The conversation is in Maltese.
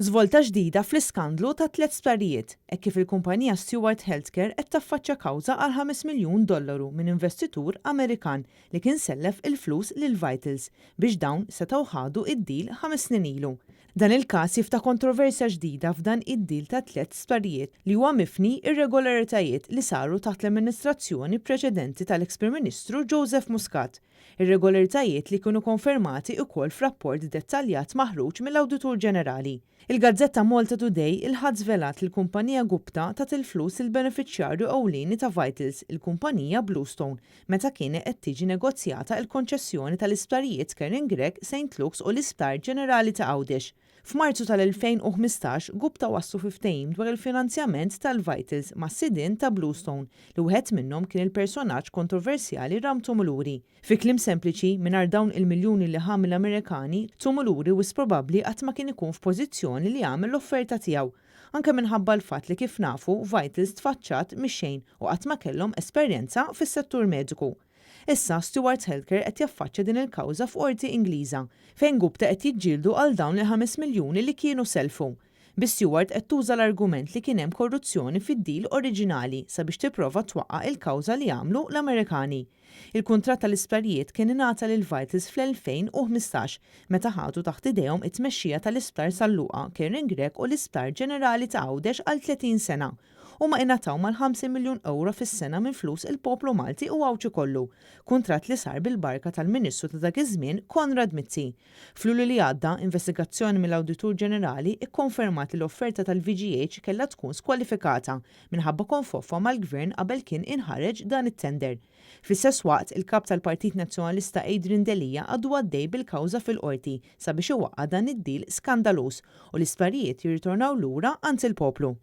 Żvolta ġdida fl-iskandlu tat-tlett sptarijiet, hekk kif il-kumpanija Steward Healthcare qed taffaċċja kawża għal ħames miljun dollaru minn investitur Amerikan li kien sellef il-flus lil Vitals biex dawn setgħu ħadu d-deal ħames snin ilu. Dan il-każ jiftaħ kontroversja ġdida f'dan id-deal ta' tlett sptarijiet li huwa mifni irregolaritajiet li saru taħt l-amministrazzjoni preċedenti tal-eks Prim Ministru Joseph Muscat. Irregolaritajiet li kienu konfermati ukoll f'rapport dettaljat maħruġ mill-Awditur Ġenerali. Il-gazzetta Malta Today il-Ħadd żvelat li l-kumpanija Gupta tat il-flus lill-benefiċjarju ewlieni ta' Vitals, il-kumpanija Bluestone, meta kienet qed tiġi negozjata l-konċessjoni tal-isptarijiet Karen Grech, Saint Luke's u l-Isptar Ġenerali ta' Għawdex. F'Marzu tal-2015, Gupta waslu fi ftehim dwar il-finanzjament tal-Vitals mas-sidien ta' Bluestone, li wieħed minnhom kien il-personaġġ kontroversjali Ram Tumuluri. Fi kliem sempliċi, mingħajr dawn il-miljuni li ħa mill-Amerikani, Tumuluri wisq probabbli qatt ma kien ikun f'pożizzjoni li jagħmel l-offerta tiegħu. Anke minħabba l-fatt li kif nafu, Vitals tfaċċat mix-xejn u qatt ma kellhom esperjenza fis-settur mediku. Issa, Steward Healthcare qed jaffaċċja din il-kawża f'qorti Ingliża, fejn Gupta qed jiġġieldu għal dawn il-ħames miljuni li kienu sellfu. Bi Steward qed tuża l-argument li kien hemm korruzzjoni fid-deal oriġinali sabiex tipprova twaqqa' il-kawża li għamlu l-Amerikani. Il-kuntratt tal-isptarijiet kien ingħata lil Vitals fl-2015, meta ħadu taħt idejhom it-tmexxija tal-Isptar San Luqa, Karen Grech u l-Isptar Ġenerali ta' Għawdex għal 30 sena. Huma ingħataw mal-50 miljun ewro fis-sena minn flus il-poplu Malti u Għawdxi kollu, kuntratt li sar bil-barka tal-Ministru ta' dak iż-żmien Konrad Mizzi. F'Lulju li għadda, investigazzjoni mill-Awditur Ġenerali kkonfermat li l-offerta tal-VGH kellha tkun skwalifikata minħabba konfoffa mal-Gvern qabel kien inħareġ dan it-tender. Fl-istess waqt, il-Kap tal-Partit Nazzjonalista Adrian Delia għadu għaddej bil-kawża fil-Qorti sabiex iwaqqa' dan id-deal skandaluż u l-isptarijiet jirritornaw lura għand il-poplu.